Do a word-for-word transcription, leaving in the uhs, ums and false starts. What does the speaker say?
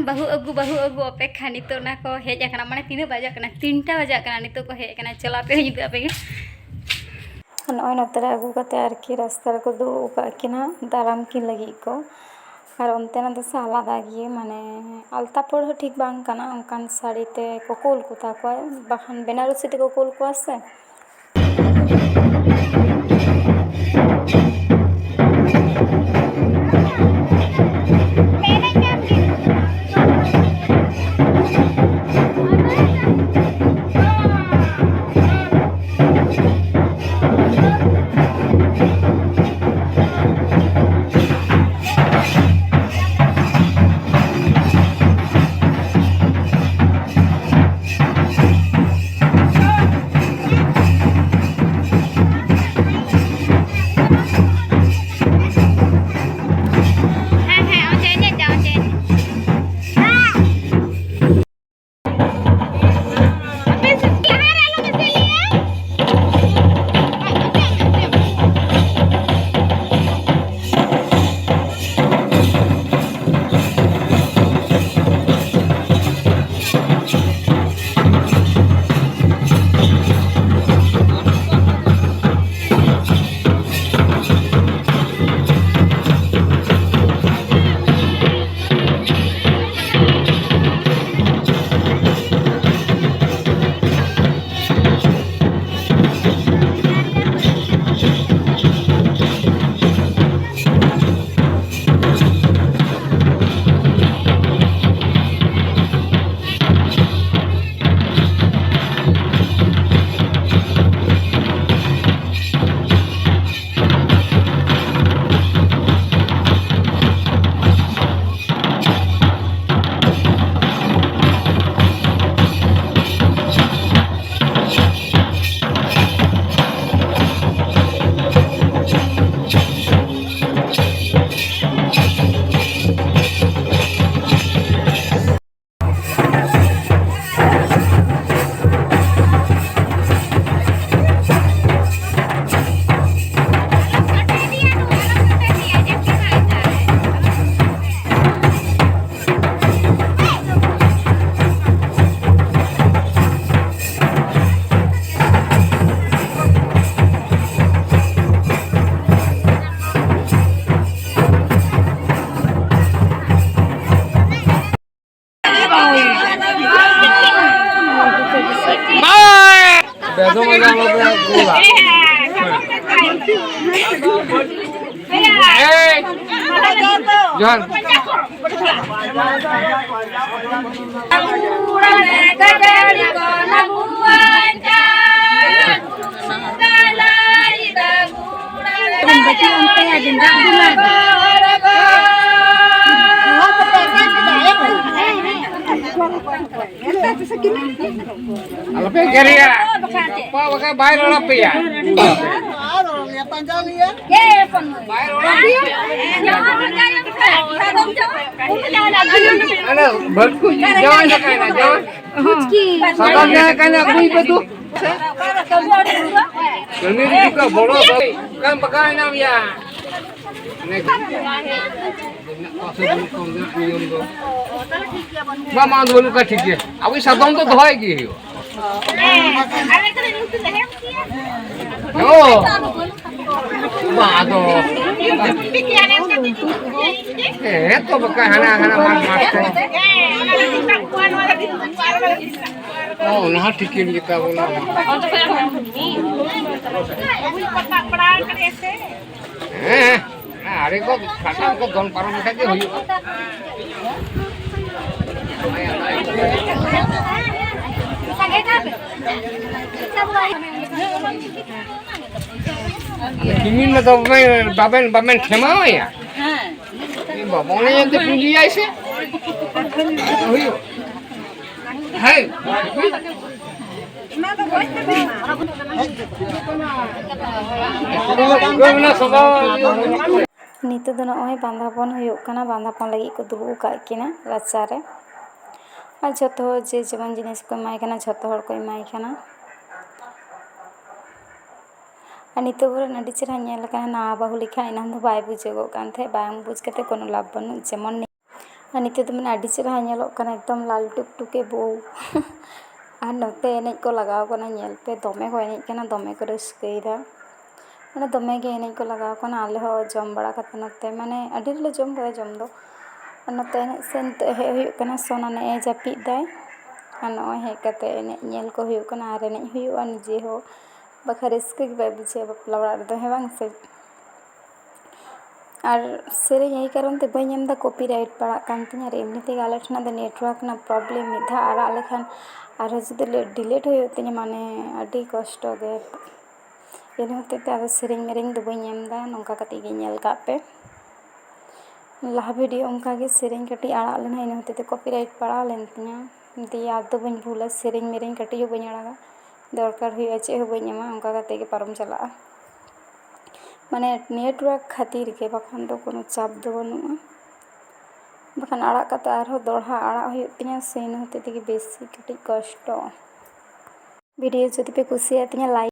ᱵᱟᱹᱦᱩ ᱟᱹᱜᱩ, ᱵᱟᱹᱦᱩ ᱟᱹᱜᱩ ᱚᱯᱮᱠᱠᱷᱟ᱾ ᱱᱤᱛᱚᱜ ᱚᱱᱟ ᱠᱚ ᱦᱮᱡ ᱟᱠᱟᱱᱟ, ᱢᱟᱱᱮ ᱛᱤᱱᱟᱹᱜ ᱵᱟᱡᱟᱜ ᱠᱟᱱᱟ? ᱛᱤᱱᱴᱟ ᱵᱟᱡᱟᱜ ᱠᱟᱱᱟ, ᱱᱤᱛᱚᱜ ᱠᱚ ᱦᱮᱡ ᱟᱠᱟᱱᱟ᱾ ᱪᱚᱞᱚ ᱟᱯᱮ ᱦᱚᱸᱧ ᱩᱫᱩᱜ ᱟᱯᱮ ᱜᱮ᱾ ᱱᱚᱜᱼᱚᱭ ᱱᱚᱛᱮ ᱨᱮ ᱟᱹᱜᱩ ᱠᱟᱛᱮ ᱟᱨᱠᱤ ᱨᱟᱥᱛᱟ ᱨᱮᱠᱚ ᱫᱩᱲᱩᱵ ᱟᱠᱟᱫ ᱠᱤᱱᱟ ᱫᱟᱨᱟᱢ ᱠᱤᱱ ᱞᱟᱹᱜᱤᱫ ᱠᱚ᱾ ᱟᱨ ᱚᱱᱛᱮᱱᱟᱜ ᱫᱚ ᱥᱮ ᱟᱞᱟᱫᱟ ᱜᱮ, ᱢᱟᱱᱮ ᱟᱞᱛᱟ ᱯᱟᱹᱲ ᱦᱚᱸ ᱴᱷᱤᱠ ᱵᱟᱝ ᱠᱟᱱᱟ, ᱚᱱᱠᱟᱱ ᱥᱟᱹᱲᱤ ᱛᱮ ᱠᱚ ᱠᱩᱞ ᱠᱚᱛᱟ ᱠᱚᱣᱟ, ᱵᱟᱠᱷᱟᱱ ᱵᱮᱱᱟᱨᱚᱥᱤ ᱛᱮᱠᱚ ᱠᱩᱞ ᱠᱚᱣᱟ ᱥᱮ᱾ ᱡᱚᱦᱟᱨ᱾ ᱟᱞᱚᱯᱮ ᱮᱜᱮᱨᱮᱭᱟ᱾ ᱜᱟᱯᱟ ᱵᱟᱠᱷᱟᱡ ᱵᱟᱭ ᱨᱚᱲ ᱟᱯᱮᱭᱟ᱾ ᱵᱟᱭ ᱨᱚᱲ ᱟᱯᱮᱭᱟ᱾ ᱟᱞᱮ ᱵᱷᱟᱹᱴᱠᱩ ᱡᱟᱶᱟᱭ ᱫᱟᱠᱟᱭ ᱱᱟ, ᱡᱟᱶᱟᱭ᱾ ᱥᱟᱫᱚᱢ ᱡᱟᱶᱟᱭ ᱠᱟᱱᱟ, ᱟᱹᱜᱩᱭ ᱯᱮ ᱛᱚ᱾ ᱠᱟᱹᱢᱤ ᱨᱮ ᱪᱩᱠᱟ ᱵᱚᱲᱚ ᱵᱟᱹᱲᱤ᱾ ᱠᱟᱢ ᱵᱟᱠᱟ ᱮᱱᱟᱢ ᱭᱟ᱾ ᱵᱟᱝ, ᱵᱟᱝ, ᱵᱟᱹᱱᱩᱜ ᱠᱷᱟᱱ ᱴᱷᱤᱠ ᱜᱮᱭᱟ᱾ ᱟᱵᱚ ᱥᱟᱫᱚᱢ ᱫᱚ ᱫᱚᱦᱚᱭ ᱜᱮ ᱦᱩᱭᱩᱜᱼᱟ᱾ ᱚ᱾ ᱵᱟᱝ, ᱟᱫᱚ᱾ ᱦᱮᱸ, ᱛᱚ ᱵᱟᱠᱷᱟᱱ ᱦᱟᱱᱟ, ᱦᱟᱱᱟ ᱢᱟᱴ, ᱢᱟᱴ ᱛᱮ᱾ ᱚ, ᱚᱱᱟ ᱦᱚᱸ ᱴᱷᱤᱠ ᱜᱮ ᱛᱟᱵᱚᱱᱟ᱾ ᱦᱮᱸ, ᱦᱮᱸ, ᱟᱲᱮ ᱠᱚ ᱥᱟᱥᱟᱝ ᱠᱚ ᱫᱚᱱ ᱯᱟᱨᱚᱢ ᱞᱮᱠᱷᱟᱡ ᱜᱮ ᱦᱩᱭᱩᱜᱼᱟ᱾ ᱠᱤᱢᱤᱱ ᱢᱟ ᱫᱚ ᱵᱟᱵᱮᱱ, ᱵᱟᱵᱮᱱ, ᱵᱟᱵᱮᱱ ᱴᱷᱮᱢᱟᱣᱟᱭᱟ? ᱦᱮᱸ᱾ ᱵᱟᱵᱟ, ᱚᱱᱮ ᱮᱱᱛᱮ ᱯᱩᱸᱡᱤᱭᱟᱭ ᱥᱮ᱾ ᱦᱩᱭᱩᱜ᱾ ᱦᱮᱸ᱾ ᱱᱤᱛᱚᱜ ᱫᱚ ᱱᱚᱜᱼᱚᱭ ᱵᱟᱸᱫᱷᱟᱯᱚᱱ ᱦᱩᱭᱩᱜ ᱠᱟᱱᱟ, ᱵᱟᱸᱫᱷᱟᱯᱚᱱ ᱞᱟᱹᱜᱤᱫ ᱠᱚ ᱫᱩᱲᱩᱵ ᱟᱠᱟᱫ ᱠᱤᱱᱟ ᱨᱟᱪᱟᱨᱮ᱾ ᱟᱨ ᱡᱷᱚᱛᱚ ᱦᱚᱲ ᱡᱮ ᱡᱮᱢᱚᱱ ᱡᱤᱱᱤᱥ ᱠᱚ ᱮᱢᱟᱭ ᱠᱟᱱᱟ, ᱡᱷᱚᱛᱚ ᱦᱚᱲ ᱠᱚ ᱮᱢᱟᱭ ᱠᱟᱱᱟ᱾ ᱟᱨ ᱱᱤᱛᱚᱜ ᱵᱚᱨᱚᱱ ᱟᱹᱰᱤ ᱪᱮᱦᱨᱟ ᱧᱮᱞ ᱠᱟᱱᱟ, ᱱᱟᱣᱟ ᱵᱟᱹᱦᱩ ᱞᱮᱠᱟ᱾ ᱮᱱᱟᱝ ᱫᱚ ᱵᱟᱭ ᱵᱩᱡᱷᱟᱹᱜᱚᱜ ᱠᱟᱱ ᱛᱟᱦᱮᱸᱫ, ᱵᱟᱝ ᱵᱩᱡᱽ ᱠᱟᱛᱮ ᱠᱳᱱᱳ ᱞᱟᱵᱷ ᱵᱟᱹᱱᱩᱜ᱾ ᱡᱮᱢᱚᱱ ᱟᱨ ᱱᱤᱛᱚᱜ ᱫᱚ ᱢᱟᱱᱮ ᱟᱹᱰᱤ ᱪᱮᱦᱨᱟ ᱧᱮᱞᱚᱜ ᱠᱟᱱᱟ, ᱮᱠᱫᱚᱢ ᱞᱟᱞ ᱴᱩᱠᱴᱩᱠᱮ ᱵᱚᱦᱩ᱾ ᱟᱨ ᱱᱚᱛᱮ ᱮᱱᱮᱡ ᱠᱚ ᱞᱟᱜᱟᱣ ᱠᱟᱱᱟ, ᱧᱮᱞ ᱯᱮ, ᱫᱚᱢᱮ ᱠᱚ ᱮᱱᱮᱡ ᱠᱟᱱᱟ, ᱫᱚᱢᱮ ᱠᱚ ᱨᱟᱹᱥᱠᱟᱹᱭᱮᱫᱟ᱾ ᱢᱟᱱᱮ ᱫᱚᱢᱮ ᱜᱮ ᱮᱱᱮᱡ ᱠᱚ ᱞᱟᱜᱟᱣ ᱠᱟᱱᱟ᱾ ᱟᱞᱮ ᱦᱚᱸ ᱡᱚᱢ ᱵᱟᱲᱟ ᱠᱟᱛᱮ ᱱᱚᱛᱮ, ᱢᱟᱱᱮ ᱟᱹᱰᱤ ᱨᱮᱞᱮ ᱡᱚᱢ ᱠᱟᱫᱟ ᱡᱚᱢ ᱫᱚ᱾ ᱟᱨ ᱱᱚᱛᱮ ᱮᱱᱮᱡ ᱥᱮᱫ ᱱᱤᱛᱚᱜ ᱦᱮᱡ ᱦᱩᱭᱩᱜ ᱠᱟᱱᱟ, ᱥᱳᱱᱟ ᱱᱮᱜᱼᱮ ᱡᱟᱹᱯᱤᱫ ᱫᱟᱭ᱾ ᱟᱨ ᱱᱚᱜᱼᱚᱭ ᱦᱮᱡ ᱠᱟᱛᱮ ᱮᱱᱮᱡ ᱧᱮᱞ ᱠᱚ ᱦᱩᱭᱩᱜ ᱠᱟᱱᱟ ᱟᱨ ᱮᱱᱮᱡ ᱦᱩᱭᱩᱜᱼᱟ ᱱᱤᱡᱮ ᱦᱚᱸ, ᱵᱟᱠᱷᱟᱱ ᱨᱟᱹᱥᱠᱟᱹ ᱜᱮ ᱵᱟᱭ ᱵᱩᱡᱷᱟᱹᱜᱼᱟ ᱵᱟᱯᱞᱟ ᱚᱲᱟᱜ ᱨᱮᱫᱚ, ᱦᱮᱸ ᱵᱟᱝ ᱥᱮ? ᱟᱨ ᱥᱮᱨᱮᱧ ᱮᱭ ᱠᱟᱨᱚᱱ ᱛᱮ ᱵᱟᱹᱧ ᱮᱢ ᱮᱫᱟ, ᱠᱚᱯᱤᱨᱟᱭᱤᱴ ᱯᱟᱲᱟᱜ ᱠᱟᱱ ᱛᱤᱧᱟᱹ᱾ ᱟᱨ ᱮᱢᱱᱤ ᱛᱮᱜᱮ ᱟᱞᱮ ᱴᱷᱮᱱᱟᱜ ᱫᱚ ᱱᱮᱴᱣᱟᱨᱠ ᱨᱮᱱᱟᱜ ᱯᱨᱚᱵᱞᱮᱢ, ᱢᱤᱫ ᱫᱷᱟᱣ ᱟᱲᱟᱜ ᱞᱮᱠᱷᱟᱱ ᱟᱨᱦᱚᱸ ᱡᱩᱫᱤ ᱰᱤᱞᱤᱴ ᱦᱩᱭᱩᱜ ᱛᱤᱧᱟᱹ, ᱢᱟᱱᱮ ᱟᱹᱰᱤ ᱠᱚᱥᱴᱚ ᱜᱮ᱾ ᱤᱱᱟᱹ ᱦᱚᱛᱮᱡ ᱛᱮ ᱟᱫᱚ ᱥᱮᱨᱮᱧ ᱢᱮᱨᱮᱧ ᱫᱚ ᱵᱟᱹᱧ ᱮᱢ ᱮᱫᱟ, ᱱᱚᱝᱠᱟ ᱠᱟᱛᱮ ᱜᱮ ᱧᱮᱞ ᱠᱟᱜ ᱯᱮ᱾ ᱞᱟᱦᱟ ᱵᱷᱤᱰᱤᱭᱳ ᱚᱱᱠᱟ ᱜᱮ ᱥᱮᱨᱮᱧ ᱠᱟᱹᱴᱤᱡ ᱟᱲᱟᱜ ᱞᱮᱱᱟ, ᱤᱱᱟᱹ ᱦᱚᱛᱮᱡ ᱛᱮ ᱠᱚᱯᱤᱨᱟᱭᱤᱴ ᱯᱟᱲᱟᱣ ᱞᱮᱱ ᱛᱤᱧᱟᱹ᱾ ᱫᱤᱭᱮ ᱟᱫᱚ ᱵᱟᱹᱧ ᱵᱷᱩᱞᱟ, ᱥᱮᱨᱮᱧ ᱢᱮᱨᱮᱧ ᱠᱟᱹᱴᱤᱡ ᱦᱚᱸ ᱵᱟᱹᱧ ᱟᱲᱟᱜᱟ, ᱫᱚᱨᱠᱟᱨ ᱦᱩᱭᱩᱜᱼᱟ ᱪᱮᱫ ᱦᱚᱸ ᱵᱟᱹᱧ ᱮᱢᱟ, ᱚᱱᱠᱟ ᱠᱟᱛᱮ ᱜᱮ ᱯᱟᱨᱚᱢ ᱪᱟᱞᱟᱜᱼᱟ᱾ ᱢᱟᱱᱮ ᱱᱮᱴᱣᱟᱨᱠ ᱠᱷᱟᱹᱛᱤᱨ ᱜᱮ, ᱵᱟᱠᱷᱟᱱ ᱫᱚ ᱠᱳᱱᱳ ᱪᱟᱯ ᱫᱚ ᱵᱟᱹᱱᱩᱜᱼᱟ᱾ ᱵᱟᱠᱷᱟᱱ ᱟᱲᱟᱜ ᱠᱟᱛᱮ ᱟᱨᱦᱚᱸ ᱫᱚᱦᱲᱟ ᱟᱲᱟᱜ ᱦᱩᱭᱩᱜ ᱛᱤᱧᱟᱹ ᱥᱮ, ᱤᱱᱟᱹ ᱦᱚᱛᱮᱡ ᱛᱮᱜᱮ ᱵᱮᱥᱤ ᱠᱟᱹᱴᱤᱡ ᱠᱚᱥᱴᱚ᱾ ᱵᱷᱤᱰᱤᱭᱳ ᱡᱩᱫᱤ ᱯᱮ ᱠᱩᱥᱤᱭᱟᱜ ᱛᱤᱧᱟᱹ, ᱞᱟᱭᱤᱠ